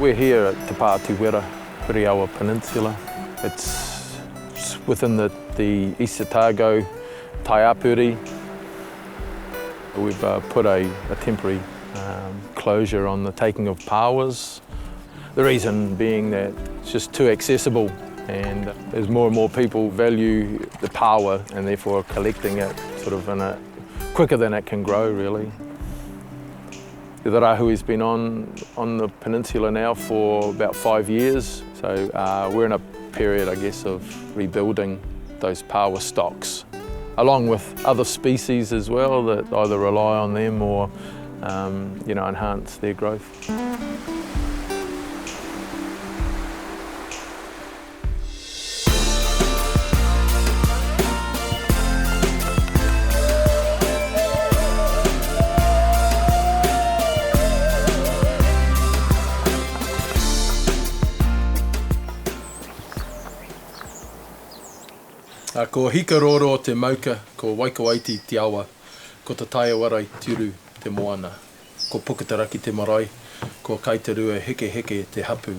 We're here at Te Pā Te Wera, Huriawa Peninsula. It's within the, the East Otago Taiapuri. We've uh, put a, a temporary um, closure on the taking of powers. The reason being that it's just too accessible and as more and more people value the power and therefore collecting it sort of in a quicker than it can grow really. The rahui's been on, on the peninsula now for about five years, so uh, we're in a period, I guess, of rebuilding those power stocks, along with other species as well that either rely on them or um, you know, enhance their growth. Ko Hikaroro te mauka, ko Waikouaiti te awa, ko Te Taiawarai Tiuru te moana, ko Puketeraki te marae, ko Kaiterua Hekeheke te hapu,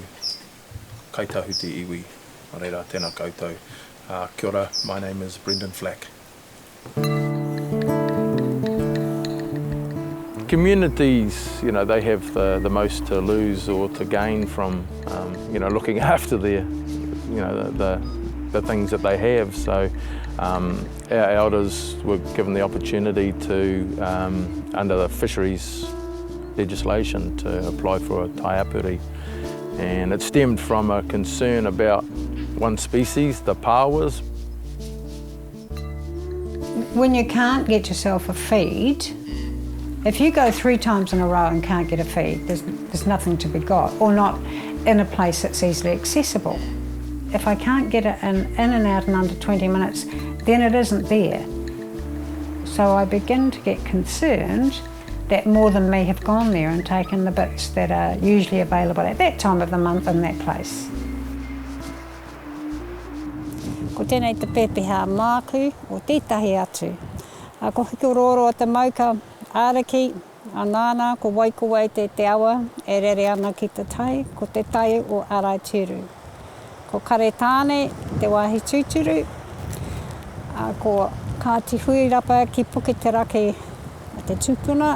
Kaitahu te iwi. Nō reira, tēnā koutou. Uh, kia ora, my name is Brendan Flack. Communities, you know, they have the, the most to lose or to gain from, um, you know, looking after their, you know, the, the, the things that they have. So um, our elders were given the opportunity to, um, under the fisheries legislation, to apply for a taiapuri. And it stemmed from a concern about one species, the pawas. When you can't get yourself a feed, if you go three times in a row and can't get a feed, there's, there's nothing to be got, or not in a place that's easily accessible. If I can't get it in, in and out in under 20 minutes, then it isn't there. So I begin to get concerned that more than me have gone there and taken the bits that are usually available at that time of the month in that place. Ko tēnei te pepeha māku o tētahi atu. A, ko Hikorōroa te mauka āraki, a nāna ko Waikouaite te awa e rere ana ki te tai, ko te tai o Araiteuru. Ko Karetāne te wāhi tūturu, a, ko Kāti Huirapa ki Puketeraki te tupuna,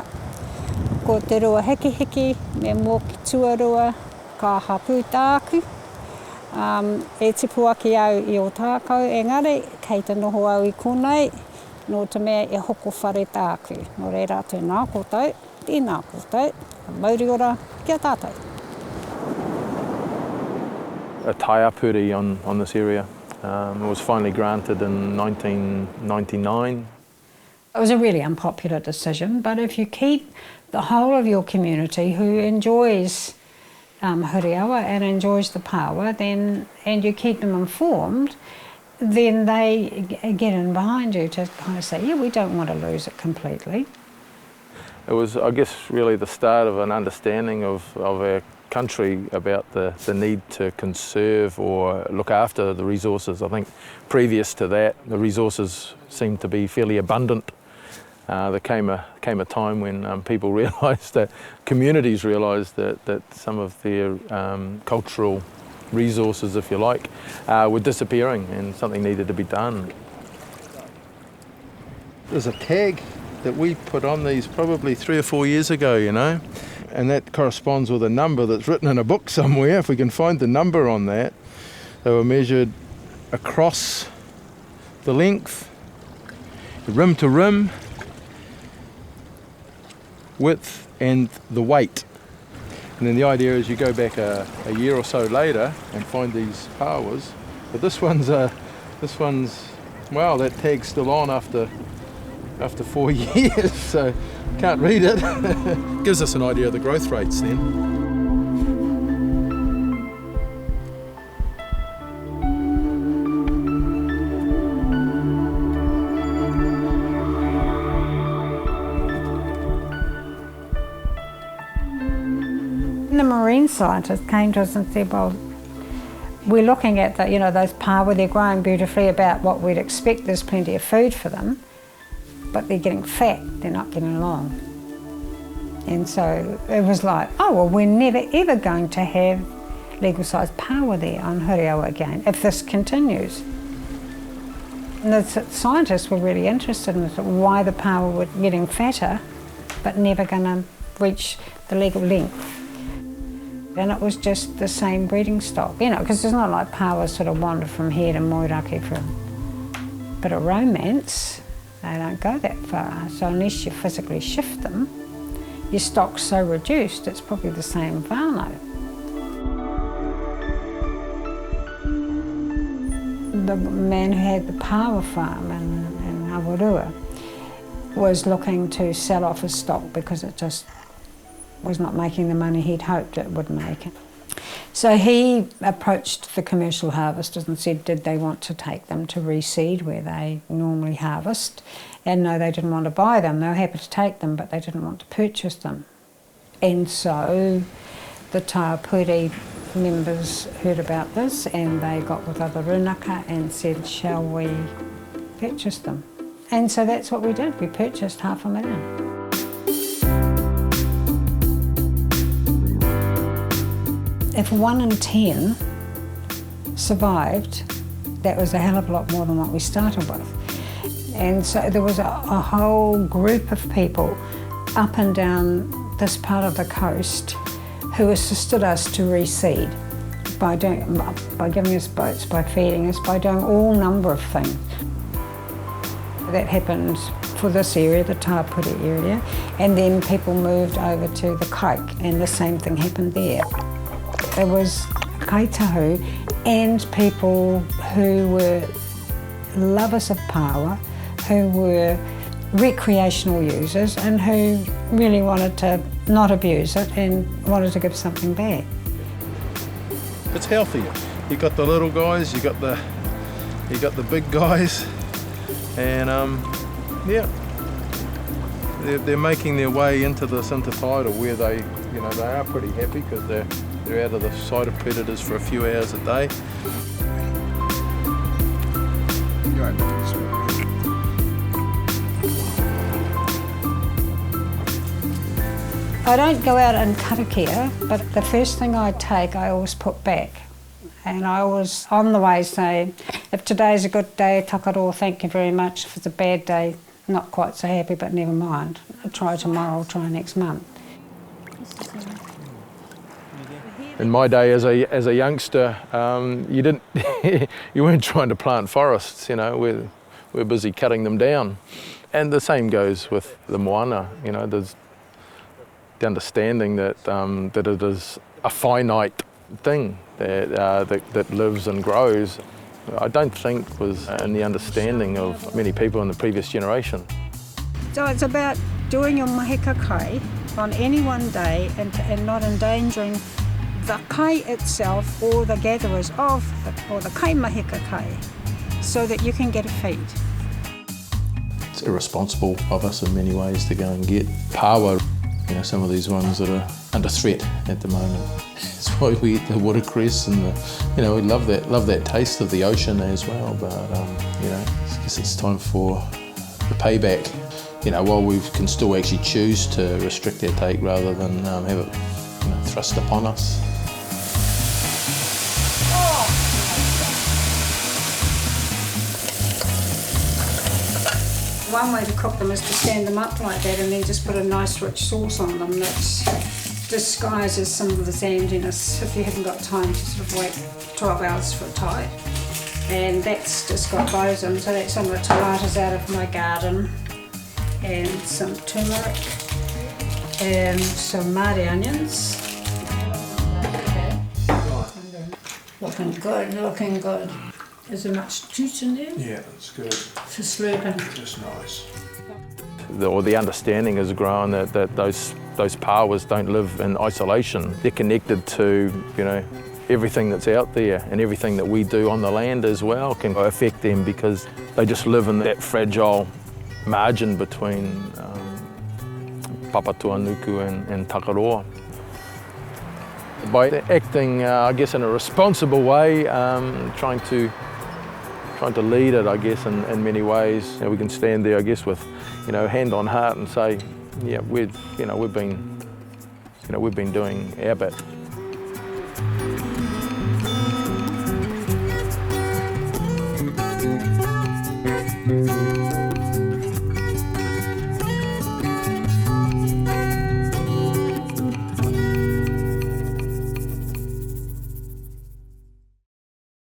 ko Te Ruahekihiki me Mōki Tuarua Ka hapū tāku, um, e tipu ake au i Ōtākou, engari kei te noho au i konei, nō te mea e hoko whare tāku. Nō reira, tēnā koutou, tēnā koutou, mauri ora ki a tātou. A taiapuri on, on this area. Um, it was finally granted in 1999. It was a really unpopular decision, but if you keep the whole of your community who enjoys um, Huriawa and enjoys the power, then and you keep them informed, then they get in behind you to kind of say, yeah, we don't want to lose it completely. It was, I guess, really the start of an understanding of, of our country about the, the need to conserve or look after the resources. I think previous to that, the resources seemed to be fairly abundant. Uh, there came a, came a time when um, people realised that, communities realised that, that some of their um, cultural resources, if you like, uh, were disappearing and something needed to be done. There's a tag that we put on these probably three or four years ago, you know, and that corresponds with a number that's written in a book somewhere. If we can find the number on that, they were measured across the length, rim to rim, width, and the weight. And then the idea is you go back a, a year or so later and find these powers. But this one's, uh, this one's, well, that tag's still on after after four years, so can't read it. Gives us an idea of the growth rates then. And the marine scientist came to us and said, well, we're looking at the, you know, those pāua, they're growing beautifully about what we'd expect. There's plenty of food for them, but they're getting fat, they're not getting long. And so it was like, oh, well, we're never ever going to have legal sized pāua there on Huriawa again if this continues. And the scientists were really interested in why the pāua were getting fatter but never going to reach the legal length. And it was just the same breeding stock, you know, because it's not like pāua sort of wander from here to Moeraki for a bit of romance. They don't go that far. So unless you physically shift them, your stock's so reduced, it's probably the same whānau. The man who had the pāua farm in, in Awarua was looking to sell off his stock because it just was not making the money he'd hoped it would make. So he approached the commercial harvesters and said, did they want to take them to reseed where they normally harvest? And no, they didn't want to buy them. They were happy to take them, but they didn't want to purchase them. And so the Taipuri members heard about this and they got with other runaka and said, shall we purchase them? And so that's what we did. We purchased 500,000. If one in 10 survived, that was a hell of a lot more than what we started with. And so there was a, a whole group of people up and down this part of the coast who assisted us to reseed by, doing, by giving us boats, by feeding us, by doing all number of things. That happened for this area, the Tāpuri area, and then people moved over to the Kaik, and the same thing happened there. There was Kaitahu and people who were lovers of pāua, who were recreational users and who really wanted to not abuse it and wanted to give something back. It's healthy. You got the little guys, you got the you got the big guys, and um, yeah, they're, they're making their way into this intertidal where they, you know, they are pretty happy because they're they're out of the sight of predators for a few hours a day. I don't go out and karakia, but the first thing I take, I always put back. And I always, on the way, say, if today's a good day, takaro, thank you very much. If it's a bad day, not quite so happy, but never mind. I'll try tomorrow, I'll try next month. In my day as a, as a youngster, um, you, didn't you weren't trying to plant forests, you know, we're, we're busy cutting them down. And the same goes with the moana, you know, there's the understanding that, um, that it is a finite thing that, uh, that, that lives and grows, I don't think was in the understanding of many people in the previous generation. So it's about doing your mahika kai on any one day and, and not endangering the kai itself or the gatherers of the, or the kai mahika kai so that you can get a feed. It's irresponsible of us in many ways to go and get pāua, you know, some of these ones that are under threat at the moment. It's why we eat the watercress and the, you know, we love that, love that taste of the ocean as well. But, um, you know, I guess it's time for the payback. You know, while we can still actually choose to restrict our take rather than um, have it you know, thrust upon us. One way to cook them is to stand them up like that and then just put a nice rich sauce on them that disguises some of the sandiness if you haven't got time to sort of wait 12 hours for a tide. And that's just got those in, so that's some of the tomatoes out of my garden and some turmeric and some Māori onions. Looking good, looking good. Is there much juice in there? Yeah, it's good. For slurping. Just nice. The, or the understanding has grown that, that those, those powers don't live in isolation. They're connected to, you know, everything that's out there and everything that we do on the land as well can affect them because they just live in that fragile margin between um, Papatuanuku and, and Takaroa. By acting, I guess, in a responsible way, trying to trying to lead it, I guess, in, in many ways. You know, we can stand there, I guess, with, you know, hand on heart and say, yeah, we've, you know, we've been, you know, we've been doing our bit.